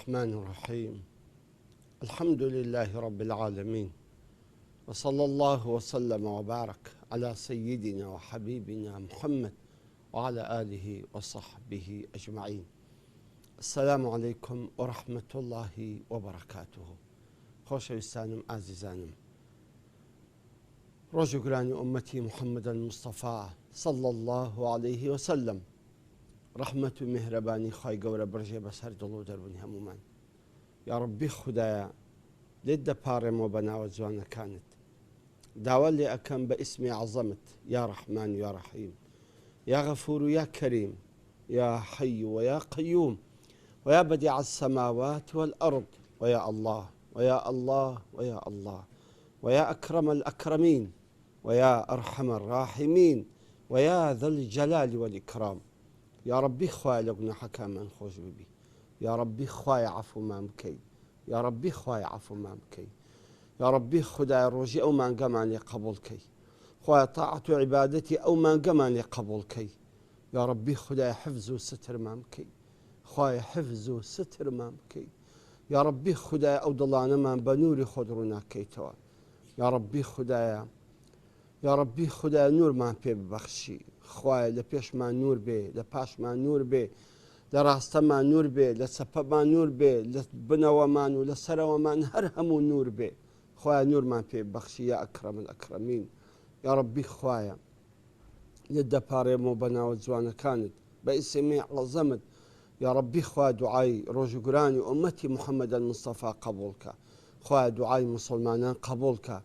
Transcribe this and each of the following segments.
الرحمن الرحیم الحمد لله رب العالمین وصلى الله وسلم وبارك على سيدنا وحبيبنا محمد وعلى آله وصحبه أجمعين السلام عليكم ورحمة الله وبركاته خۆشەویستانم ئازیزانم ڕۆژوگرانی ئومەتی محمد المصطفى صلى الله عليه وسلم ڕەحمەت و میهرەبانی خوای گەورە بڕژێ بەسەر دڵ و دەروونی هەموومان یاڕەبی خودایە لێت دەپاڕێمەوە بە ناوە جوانەکانت داوا لێ ئەکەم بە ئیسمی عەزەمت یا ڕەحمان یا ڕەحیم یا غەفور و یا کەریم یا حی و یا قیوم و یا بدیع السماوات والأرض ويا الله ويا الله ويا الله ويا أكرم الأكرمين ويا أرحم الراحمین ويا ذا الجلال والإکرام یاڕەبی خوایە لە گوناحەکانمان خۆش ببی یاڕەبی خوایە عەفومان بکەی یاڕەبی خوایە عەفومان بکەی یاڕەبی خودایە ڕۆژی ئەو مانگەمان لێ قبوڵ کەی خوایە تاعەت و عیبادەتی ئەو مانگەمان لێ قبوڵ کەی یاڕەبی خودایە حفز و سترمان بکەی خوایە حفز و سترمان بکەی یاڕەبی خودایە ئەو دڵانەمان بە نوری خۆت ڕووناک کەیتەوە یاڕەبی خودایە یاڕەبی خودایە نورمان پێ ببەخشی خوایە لە پێشمان نور بێ لە پاشمان نور بێ لە ڕاستەمان نور بێ لە چەپەمان نور بێ لە بنەوەمان و لە سەرەوەمان هەر هەموو نور بێ خوایە نورمان پێ بەخشی یا ئەکرەم الئەکرەمین یاڕەبی خوایە لێت دەپارێمەوە بە ناوە جوانەکانت بە ئیسمی عەزەمت یاڕەبی خوا دوعای ڕۆژوگرانی ئومەتی محمد المصطفی قبوڵ کە خوایە دوعای موسڵمانان قبوڵ کە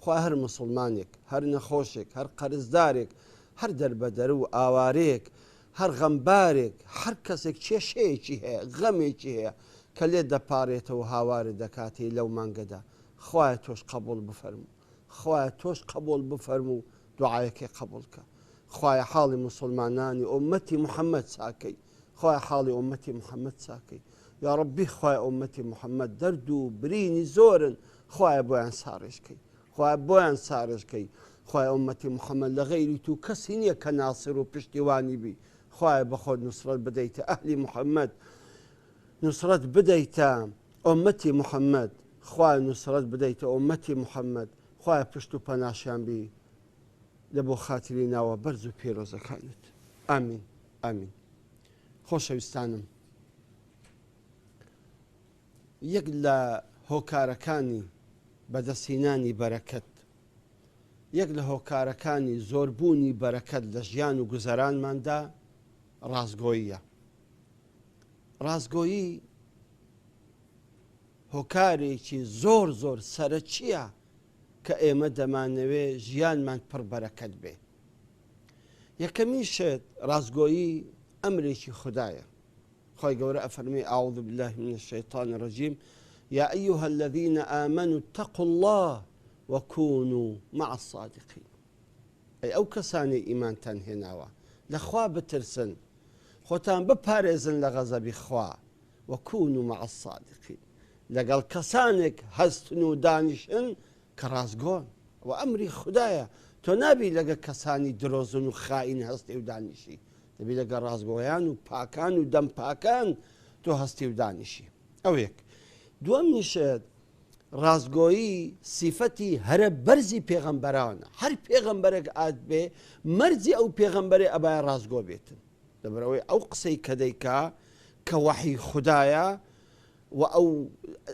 خوایە هەر موسڵمانێک هەر نەخۆشێک هەر قەرزدارێک هەر دەربەدەر و ئاوارەیەک هەر غەمبارێک هەر کەسێک کێشەیەکی هەیە غەمێکی هەیە کە لێت دەپارێتەوە هاوارت دەکاتێ لەو مانگەدا خوایە تۆش قبوڵ بفەرموو خوایە تۆش قبوڵ بفەرموو دوعایەکەی قبوڵ کە خوایە حاڵی موسڵمانانی ئومەتی محمد چاکەی خوایە حاڵی ئومەتی محمد چاکەی یاڕەبی خوایە ئومەتی محمد دەرد و برینی زۆرن خوایە بۆیان ساڕێژ کەی خوایە بۆیان ساڕێژ کەی خوایە ئومەتی محمد لە غەیری تو کەسی نییە کە ناسر و پشتیوانی بی خوایە بەخۆت نوسرەت بدەیتە ئەهلی محمد نوسرەت بدەیتە ئومەتی محمد خوایە نوسرەت بدەیتە ئومەتی محمد خوایە پشت و پەناشیان بی لە بۆ خاتری ناوە بەرز و پێرۆزەکانت ئامین ئامین خۆشەویستانم یەک لە هۆکارەکانی بەدەستهینانی بەرەکەت یەک لە هۆکارەکانی زۆربوونی بەرەکەت لە ژیان و گوزەرانماندا ڕاستگۆییە ڕاستگۆیی هۆکارێکی زۆر زۆر سەرەکییە کە ئێمە دەمانەوێ ژیانمان پڕ بەرەکەت بێ. یەکەمین شت ڕاستگۆیی ئەمرێکی خودایە. خوای گەورە ئەفەرموێ اعوذ باللە من الشیطان الرجیم یا ایها الذین آمنوا اتقوا اللە وکونوا مع الصادقین. ئەی ئەو کەسانەی ئیمانتان هێناوە لە خوا بترسن، خۆتان بپارێزن لە غەزەبی خوا، وکونوا مع الصادقین لەگەڵ کەسانێک هەستن و دانیشن کە ڕاستگۆن. ئەوە ئەمری خودایە، تۆ نابی لەگە کەسانی درۆزن و خائین هەستی و دانیشی، دەبی لەگە ڕاستگۆیان و پاکان و دەم پاکان تۆ هەستی و دانیشی. ئەو یەک. دووەمینشت ڕاستگۆیی سیفەتی هەرە بەرزی پێغەمبەرانە، هەر پێغەمبەرێک ئات بێ مەرجی ئەو پێغەمبەرێ ئەبایە ڕاستگۆ بێتن. لەبەرئەوەی ئەو قسەی کە دەیکا کە وەحی خودایە و ئەو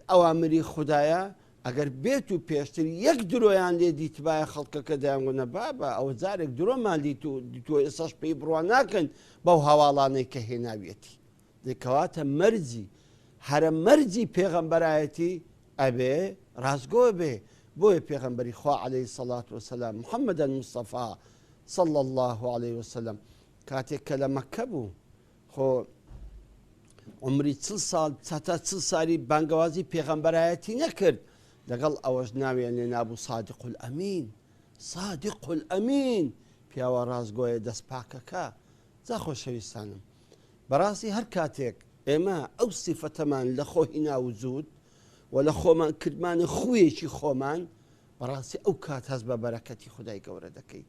ئەوامری خودایە ئەگەر بێت و پێشتر یەک درۆیان لێ دیتبایە خەڵکەکە دەیانگوت نە بابە ئەوە جارێک درۆمان دیت و دیتووە ئێستاش پێی بڕوا ناکەن بەو هەواڵانەی کە هێناویەتی دەی کەواتە مەرجی هەرە مەرجی پێغەمبەرایەتی ئەبێ ڕاستگۆ بێ بۆیە پێغەمبەری خوا عەلەیهی سەڵات وسەلام محەممەدەن مستەفا صلی الله علیه وسلم کاتێک کە لە مەککە بوو خۆ عمری چل ساڵ تا چل سالی بانگەوازی پێغەمبەرایەتی نەکرد لەگەڵ ئەوەش ناویان لێ نابوو صادق الامین صادق الامین پیاوە ڕاستگۆیە دەست پاکەکە جا خۆشەویستانم بەڕاستی هەر کاتێک ئێمە ئەو سیفەتەمان لە خۆ هینا وجود و لە خۆمان کردمانە خویەکی خۆمان بەڕاستی ئەو کات هەست بە بەرەکەتی خودای گەورە دەکەی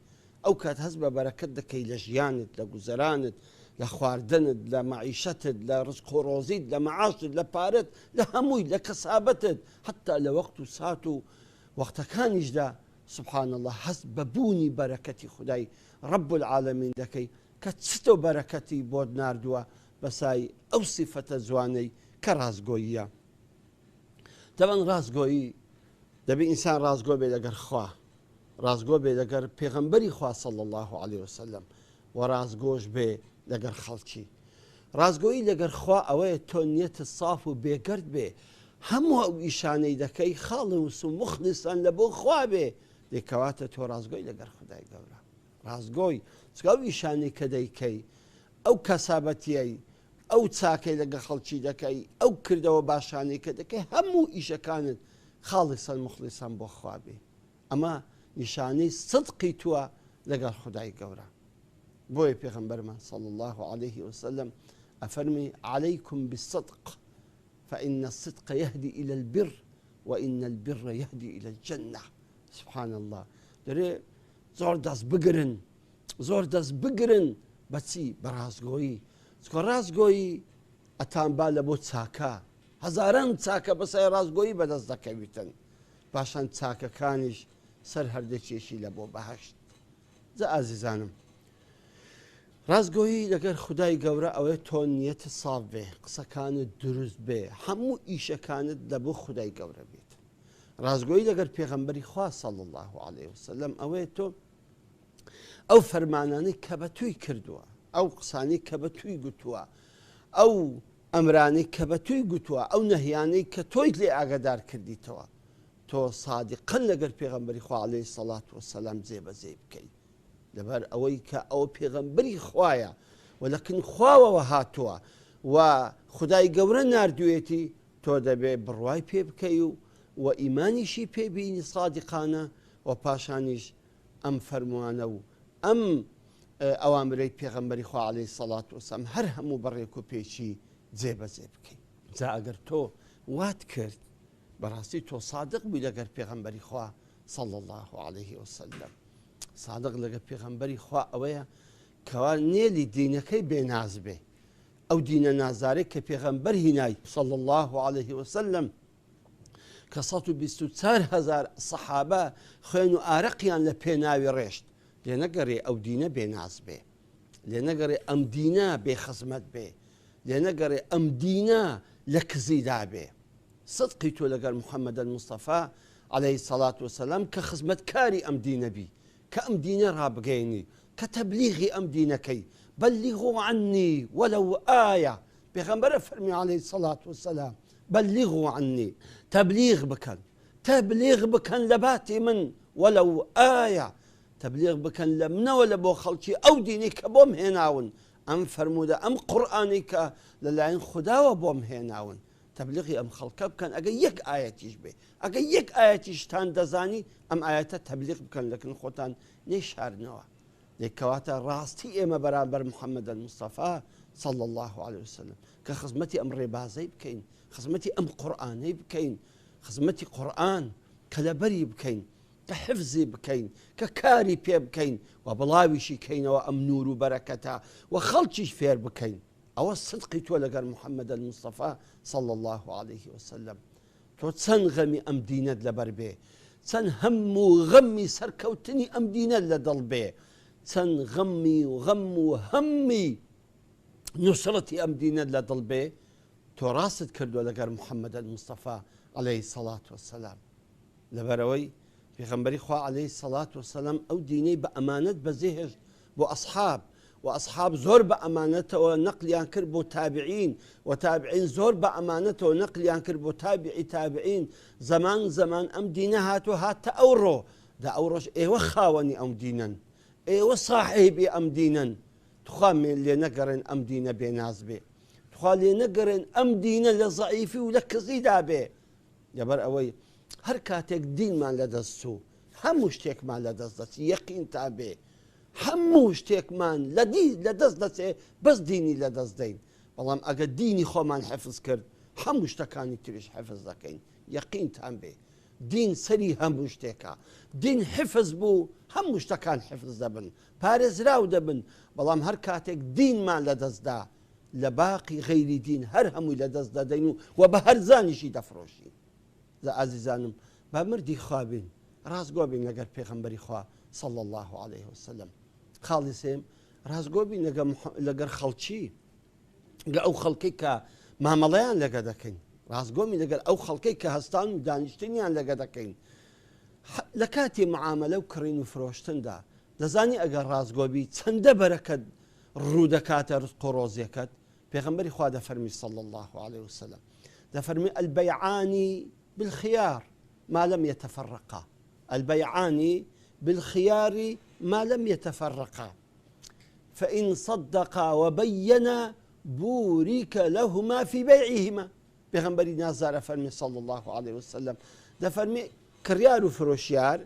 ئەو کات هەست بە بەرەکەت دەکەی لە ژیانت لە گوزەرانت. لە خواردنت، لە مەعیشەتت، لە ڕزق و ڕۆزیت، لە مەعاشت، لە پارەت، لە هەمووی، لە کەسابەتت، حەتتا لە وەقت و سات و وەختەکانیشدا سبحان اللە هەست بە بوونی بەرەکەتی خودای رب العالمین دەکەی کە چتۆ بەرەکەتی بۆت ناردووە بەسای ئەو سیفەتە جوانەی کە ڕاستگۆییە. تەبعەن ڕاستگۆیی دەبێ ئینسان ڕاستگۆ بێ لەگەر خوا، ڕاستگۆ بێ لەگەر پێغەمبەری خوا صلی اللە علیە وسلم و ڕاستگۆش بێ لەگەر خەڵکی. ڕاستگۆیی لەگەر خوا ئەوەیە تۆ نیەتت ساف و بێگەرد بێ، هەموو ئەو ئیشانەی دەکەی خاڵس و موخلیسەن لە بۆ خوا بێ، دەی کەواتە تۆ ڕاستگۆی لەگەر خودای گەورە. ڕاستگۆی، چونکە ئەو ئیشانەی کە دەیکەی، ئەو کەسابەتیەی، ئەو چاکەی لەگەڵ خەڵکی دەکەی، ئەو کردەوە باشانەی کە دەکەی، هەموو ئیشەکانت خاڵیسەن موخلیسەن بۆ خوا بێ. ئەمە نیشانەی سدقی توە لەگەڵ خودای گەورە. بۆیە پێغەمبەرمان صلی اللە علیه وسلم ئەفەرمی علیکم بالصدق فإن الصدق يهدي إلى البر وإن البر يهدي إلى الجنة سبحان الله دەرێ زۆر دەست بگرن زۆر دەست بگرن بەچی بەڕاستگۆیی چکە ڕاستگۆیی ئەتان با لە بۆ چاکە هەزاران چاکە بەسای ڕاستگۆیی بەدەست دەکەویتن پاشان چاکەکانیش سەر هەردەکێشی لە بۆ بەهشت جا ئازیزانم ڕاستگۆیی لەگەر خودای گەورە ئەوەیە تۆ نیەتت ساف بێ قسەکانت دروست بێ هەموو ئیشەکانت لە بۆ خودای گەورە بێت ڕاستگۆیی لەگەر پێغەمبەری خوا صلی الله علیه وسلم ئەوەیە تۆ ئەو فەرمانانەی کە بە توی کردووە ئەو قسانی کە بە توی گوتووە ئەو ئەمرانەی کە بە توی گوتووە ئەو نەهیانەی کە تۆیت لێ ئاگادار کردیتەوە تۆ سادقەن لەگەر پێغەمبەری خوا علیە سەڵات وسلام جێبەجێی بکەی لەبەر ئەوەی کە ئەوە پێغەمبەری خوایە و لە کن خواوەوە هاتووە و خدای گەورە ناردوێتی تۆ دەبێ بڕوای پێ بکەی و و ئیمانیشی پێ بینی سادقانە و پاشانیش ئەم فەرموانە و ئەم ئەوامرەی پێغەمبەری خوا علیە سەڵات وسلام هەر هەموو بە ڕێک و پێکی جێبەجێ بکەی جا ئەگەر تۆ وات کرد بەڕاستی تۆ سادق بووی لەگەر پێغەمبەری خوا صلی اللە علیه وسلم سادق لەگەر پێغەمبەری خوا ئەوەیە کەوا نێلی دینەکەی بێناز بێ ئەو دینە نازارێک کە پێغەمبەر هینای صلی الله علیه وسلم کە 124 هزار سەحابە خوێن و ئارەقیان لە پێناوی ڕێشت لێ نەگەڕێ ئەو دینە بێناز بێ لێ نەگەڕێ ئەم دینە بێ خزمەت بێ لێ نەگەڕێ ئەم دینە لە کزیدا بێ سدقی تۆ لەگەر محمد المصطفی علیە الصلوة والسلام کە خزمەتکاری ئەم دینە بی کە ئەم دینە ڕابگەیەنی کە تەبلیغی ئەم دینەکەی بلغوا عنی ولو آیە پێغەمبەرە فەرمی علیە الصلوة والسلام بلغوا عنی تەبلیغ بکەن تەبلیغ بکەن لە باتی من ولو آیە تەبلیغ بکەن لە منەوە لە بۆ خەڵکی ئەو دینەی کە بۆم هێناون ئەم فەرموودە ئەم قورئانەی کە لەلایەن خوداوە بۆم هێناون تەبلیغی ئەم خەڵکە بکەن ئەگەر یەک ئایەتیش بێ ئەگەر یەک ئایەتیشتان دەزانی ئەم ئایەتە تەبلیغ بکەن لەکن خۆتان نەیشارنەوە دەی کەواتە ڕاستی ئێمە بەرامبەر محمد المصطفى صلى الله عليه وسلم کە خزمەتی ئەم ڕێبازەی بکەین خزمەتی ئەم قورئانەی بکەین خزمەتی قورئان کە لەبەری بکەین کە حفزی بکەین کە کاری پێ بکەین و بڵاویشی کەینەوە ئەم نور و بەرەکەتە و خەڵکیش فێر بکەین ئەوە سدقی تۆ لەگەر محمد المصطفی صلی اللە علیه وسلم تۆ چەند غەمی ئەم دینەت لەبەر بێ چەند هەم و غەمی سەرکەوتنی ئەم دینەت لە دڵ بێ چەند غەمی و غەم و هەمی نوسرەتی ئەم دینەت لە دڵ بێ تۆ ڕاستت کردووە لەگەر محمد المصطفی علیه الصلاة والسلام لەبەرئەوەی پێغەمبەری خوا علیە سەڵات وسلام ئەو دینەی بە ئەمانەت بەجێهێشت بۆ ئەسحاب و ئەسحاب زۆر بە ئەمانەتەوە نەقلیان کرد بۆ تابعین و تابعین زۆر بە ئەمانەتەوە نەقلیان کرد بۆ تابعی تابعین زەمان زەمان ئەم دینە هات و هاتە ئەوڕۆ دا ئەوڕۆش ئێوە خاوەنی ئەم دینەن ئێوە ساحێبی ئەم دینەن تخوا لێ نەگەڕێن ئەم دینە بێناز بێ تخوا لێ نەگەڕێن ئەم دینە لە زەعیفی و لە کزیدا بێ لەبەر ئەوەی هەر کاتێک دینمان لە دەست چوو هەموو شتێکمان لە دەست دەچی یەقینتان بێ هەموو شتێکمان لە دی لە دەست دەچێ بەس دینی لە دەست دەین بەڵام ئەگەر دینی خۆمان حفز کرد هەموو شتەکانی تریش حفز دەکەین یەقینتان بێ. دین سەری هەموو شتێکە. دین حفز بوو هەموو شتەکان حفز دەبن، پارێزراو دەبن، بەڵام هەر کاتێک دینمان لەدەست دا لە باقی غەیری دین هەر هەمووی لەدەست دەدەین و و بە هەرزانیشی دەفرۆشین. جا ئازیزانم با مردی خوا بین، ڕاستگۆ بین لەگەر پێغەمبەری خوا صلی اللە علیه وسلم. خاڵی سێم ڕاستگۆ بین لەگەر خەڵکی. لە ئەو خەڵکەی کە مامەڵەیان لەگە دەکەین ڕاستگۆمی لەگەر ئەو خەڵکەی کە هەستان و دانیشتنیان لەگە دەکەین لە کاتی معاملە و کڕین و فرۆشتندا دەزانی ئەگەر ڕاستگۆبی چەندە بەرەکەت ڕوو دەکاتە ڕزق و ڕۆزیەکەت پێغەمبەری خوا دەفەرمی صلی الله عليه وسلم دەفەرمی البيعان بالخيار ما لم يتفرقا البيعان بالخيار ما لم يتفرقا فإن صدقا وبینا بورک لهما فی بیعهما پێغەمبەری نازدار ئەفەرمێ صلی اللە علیه وسلم دەفەرمێ کڕیار و فرۆشیار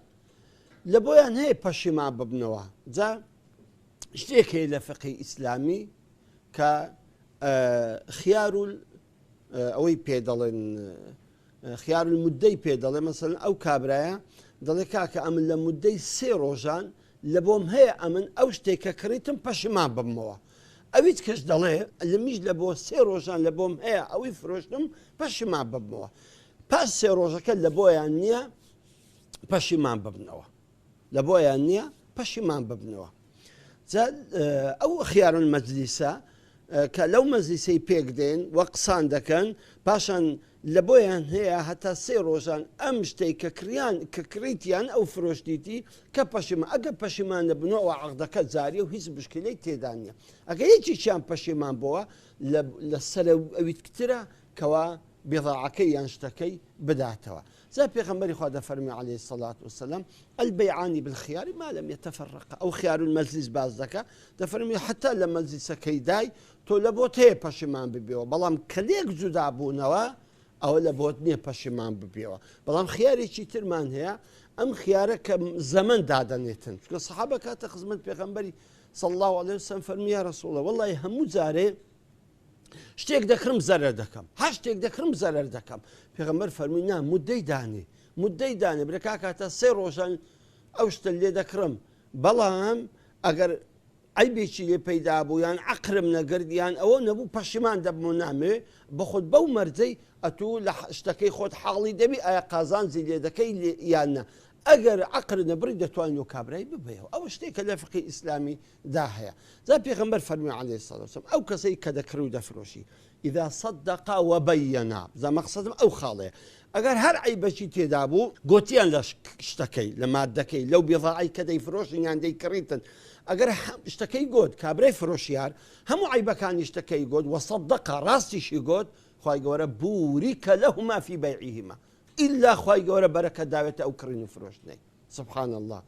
لە بۆیان هەیە پەشیمان ببنەوە جا شتێک هەیە لە فقهی ئیسلامی کە خیار و ئەوەی پێ دەڵێن خیار المدەی پێ دەڵێ مەسەلەن ئەو کابرایە دەڵێ کاکە ئەمن لە مدەی سێ ڕۆژان لە بۆم هەیە ئەمن ئەو شتێک کە کڕیتم پەشیمان ببمەوە ئەویت کەش دەڵێ لەمیش لە بۆ سێ ڕۆژان لە بۆم هەیە ئەوەی فرۆشتم پەشیمان ببمەوە پاش سێ ڕۆژەکە لە بۆیان نییە پەشیمان ببنەوە لە بۆیان نییە پەشیمان ببنەوە جا ئەو خیار مەجلیسە کە لەو مەجلیسەی پێک دێن وە قسان دەکەن پاشان لە بۆیان هەیە هەتا سێ ڕۆژان ئەم شتەی کە کڕیان کە کڕیتیان ئەو فرۆشتیتی کە پەشیمان ئەگە پەشیمان نەبنەوە عەقدەکە جاریە و هیچ مشکلەی تێدا نییە ئەگە یەکێکیان پەشیمان بۆوە لە سەر ئەویتکترە کەوا بضاعەکەی یان شتەکەی بداتەوە جا پێغەمبەری خوا دەفەرموێ علیە الصلوة والسلام البیعان بالخیار ما لم یتفرقا ئەو خیار المجلس باس دەکا دەفەرموێ حتا لە مەجلیسەکەی دای تۆ لە بۆت هەیە پەشیمان ببیەوە بەڵام کە لێک جودا بوونەوە ئەوە لە بۆت نییە پەشیمان ببیەوە بەڵام خیارێکی ترمان هەیە ئەم خیارە کە زەمەن دادەنێتن چونکە سەحابە کاتە خزمەت پێغەمبەری صلی الله علیه وسلم فەرمی یا رسول الله والله هەموو جارێ شتێک دەکڕم زەرەر دەکەم هەر شتێک دەکڕم زەرەر دەکەم پێغەمبەر فەرمووی نا مدەی دانێ مدەی دانێ برە کاکاتە سێ ڕۆژان ئەو شتە لێ دەکڕم بەڵام ئەگەر عیبێکی لێ پەیدا بوو یان عقرم نەگرت یان ئەوە نەبوو پەشیمان دەبم و نامەوێ بەخۆت بەو مەرجەی ئەتوو لە شتەکەی خۆت حاڵی دەبی ئایا قازانجی لێ دەکەی یان نا ئەگەر عقر نەبڕی دەتوانین لۆ کابرای ببەیەوە ئەوە شتێکە لە فقی ئیسلامی دا هەیە جا پێغەمبەر فەرمووی علیە الصلوة والسلام ئەو کەسەی کە دەکڕی و دەفرۆشی اذا صدق وبینا جا مەقسەدم ئەو خاڵەیە ئەگەر هەر عەیبەکی تێدا بوو گۆتیان لە شتەکەی لە مادەکەی لەو بضاعەی کە دەیفرۆشن یان دەیکڕیتن ئەگەر شتەکەی گۆت کابرای فرۆشیار هەموو عەیبەکانی شتەکەی گۆت وصدق ڕاستیشی گۆت خوای گەورە بورک لهما فی بیعهما ئیلا خوای گەورە بەرەکەت داوێتە ئەو کڕین و فرۆشتنەی سبحان اللە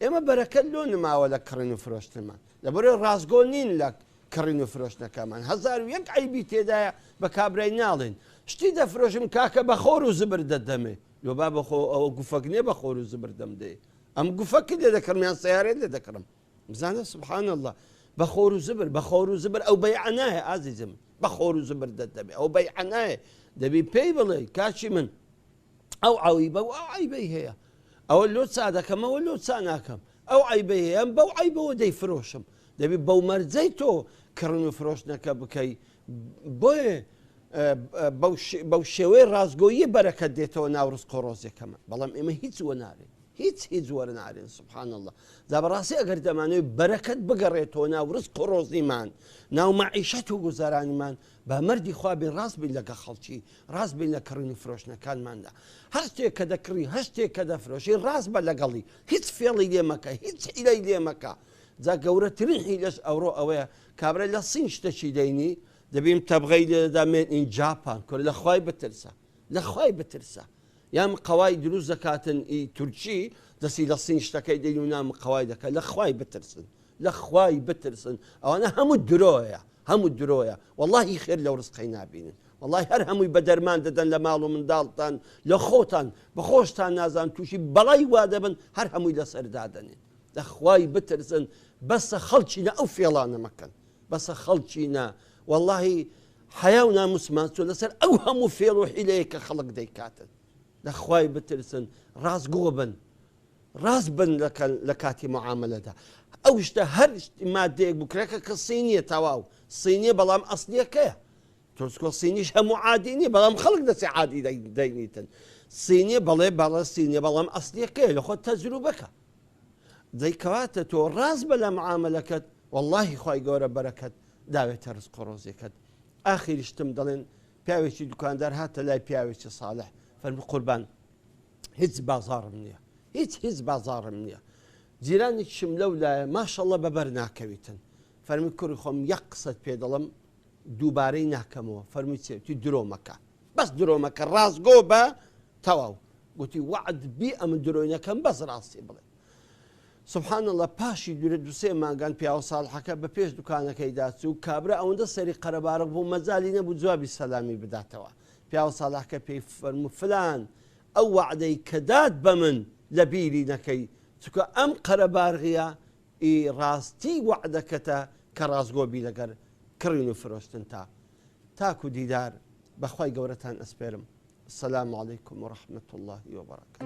ئێمە بەرەکەت لۆ نماوە لە کڕین و فرۆشتنمان لەبەرئەوەی ڕاستگۆ نین لە کڕین و فرۆشتنەکەمان 1001 عەیبی تێدایە بە کابرای ناڵێن شتی دەفرۆشم کاکە بە خۆر و زبر دەدەمێ لۆ با بەخۆ ئەوە گوفەک نییە بە خۆر و زبر دەم دەی ئەم گوفەکی لێ دەکڕم یان سەیارەت لێ دەکڕم بزانە سبحان اللە بە خۆر و زبر بە خۆر و زبر ئەو بەیعە نایە ئازیزم بە خۆر و زبر دەدەمێ ئەو بەیعە نایە دەبی پێی بڵێ کاچی من ئەو عەیبە و ئەو عەیبەی هەیە ئەوە لۆ چا دەکەم ئەوە لۆ چا ناکەم ئەو عەیبەی هەیە ئەم بەو عەیبەوە دەیفرۆشم دەبی بەو مەرجەی تۆ کڕن و فرۆشتنەکە بکەی بۆیە بەو شێوەی ڕاستگۆیی بەرەکەت دێتەوە ناو ڕزق و ڕۆزیەکەمان بەڵام ئێمە هیچ وەنارێن هیچ هیچ وەرنارێن سبحان اللە جا بەڕاستی ئەگەر دەمانەوێت بەرەکەت بگەڕێتەوە ناو ڕزق و ڕۆزیمان ناو مەعیشەت و گوزەرانیمان با مەردی خوا بین ڕاست بین لەگە خەڵکی ڕاست بین لە کڕین و فرۆشتنەکانماندا هەر شتێک کە دەکڕی هەر شتێک کە دەفرۆشی ڕاست بە لەگەڵی هیچ فێڵی لێ مەکە هیچ حیلەی لێ مەکە جا گەورەترین حیلەش ئەوڕۆ ئەوەیە کابرا لە سین شتەکی دەینی دەبیم تەبغەی لێ دەدا made in Japan کورە لە خوای بترسە لە خوای بترسە یا مقەوای دروست دەکاتن ئی تورکی دەستی لە سین شتەکەی دەین و نا مقەوای دەکات لە خوای بترسن لە خوای بترسن ئەوانە هەموو درۆیە هەموو درۆیە وەڵاهی خێر لەو ڕزقەی نابینن وەڵاهی هەر هەمووی بە دەرمان دەدەن لە ماڵ و منداڵتان لە خۆتان بە خۆشتان نازان تووشی بەڵای وا دەبن هەر هەمووی لەسەر دادەنێن لە خوای بترسن بەسە خەڵکینە ئەو فێڵانە مەکەن بەسە خەڵکینە وەڵاهی حەیا و ناموسمان چۆ لەسەر ئەو هەموو فێڵ و حیلەیە کە خەڵک دەیکاتن. لە خوای بترسن ڕاستگۆ بن ڕاست بن لە کاتی معاملەدا ئەو شتە هەر مادەیەک بکرێکە کە سینیە تەواو سینیە بەڵام ئەسلیەکەیە تۆزکۆ سینیش هەموو عادی نیە بەڵام خەڵک دەچێ عادی دەینیتن سینیە بەڵێ بەڵێ سینیە بەڵام ئەسلیەکەیە لە خۆت تەجروبەکە دەی کەواتە تۆ ڕاست بە لە معاملەکەت واللهی خوای گەورە بەرەکەت داوێتە ڕزق و ڕۆزیەکەت ئاخیری شتم دەڵێن پیاوێکی دوکاندار هاتە لای پیاوێکی صالح فەرمی قوربان هیچ بازاڕم نییە هیچ هیچ بازاڕم نییە جیرانێکیشم لەو لایە ماشەڵە بەبەر ناکەویتن فەرمی کوڕی خۆم یەک قسەت پێ دەڵم دووبارەی ناکەمەوە فەرمووی چێ وتی درۆ مەکە بەس درۆ مەکە ڕاستگۆ بە تەواو گوتی وەعد بی ئەمن درۆی نەکەم بەس ڕاستی بڵێ سبحان اللە پاشی دوورە دوسێ مانگان پیاوە ساڵحەکە بە پێش دوکانەکەیدا چوو کابرا ئەوەندە سەری قەرەبارغ بوو مەجالی نەبوو جوابی سەلامی بداتەوە پیاوە ساڵحەکە پێی فەرموو فلان ئەو وەعدەی کە دات بە من لە بیری نەکەی چونکە ئەم قەرەبارغیە ئی ڕاستی وەعدەکەتە کە ڕاستگۆ بی لەگەر کڕین و فرۆشتنتا. تاکو دیدار بەخوای گەورەتان ئەسپێرم. السلام علیکم و رحمە اللە و برکاته.